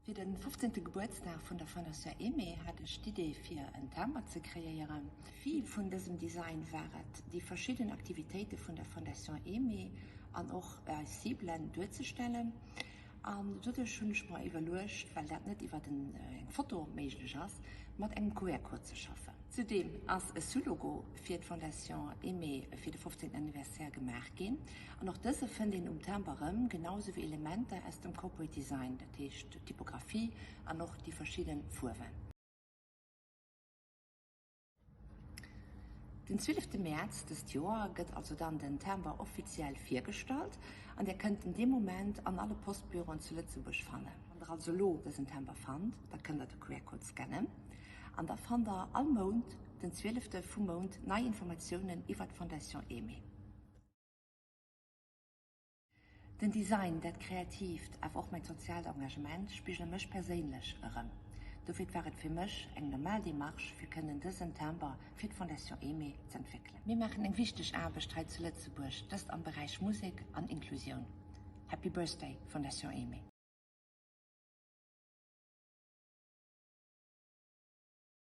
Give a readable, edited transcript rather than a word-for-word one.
Fir de 15. Gebuertsdag vun der Fondation Aimée hat ech d'Idee fir en Timber ze kreéieren. D'Zil vun dësem Design war et, déi verschidden Aktivitéite vun der Fondation Aimée an och eis Ciblen duerzestellen. An doduerch hunn ech mer iwwerluecht, well dat net iwwert eng Foto méiglech ass, mat engem QR-Code ze schaffen. Zudeem ass e Sous-Logo fir d'Fondation Aimée fir de 15. Anniversaire gemaach ginn. An och dëse fënnt een um Timber erëm, genau sou wéi Elementer aus dem Corporate Design, dat heescht d'Typographie an och déi verschidde Fuerwen. Den 12 Mäerz dëst Joer gëtt also dann den Timber offiziell virgestallt an Dir kënnt en dee Moment an alle Postbüroen zu Lëtzebuerg fannen. Wann der also elo dësen Timber fannt, da kënnt der de QR-Code scannen an da fannt der all Mount den 12 vum Mount nei Informatiounen iwwert d'Fondation Aimée. Den Design, dat Kreatiivt, awer och mäin soziaalt Engagement spigele mech perséinlech erëm. Dofir war et fir mech eng normal Demarche fir kënnen dësen Timber fir d'Fondation Aimée z'entwéckelen. Mir maachen eng wichteg Aarbecht hei zu Lëtzebuerg, dëst am Beräich Musek an Inklusioun. Happy Birthday Fondation Aimée!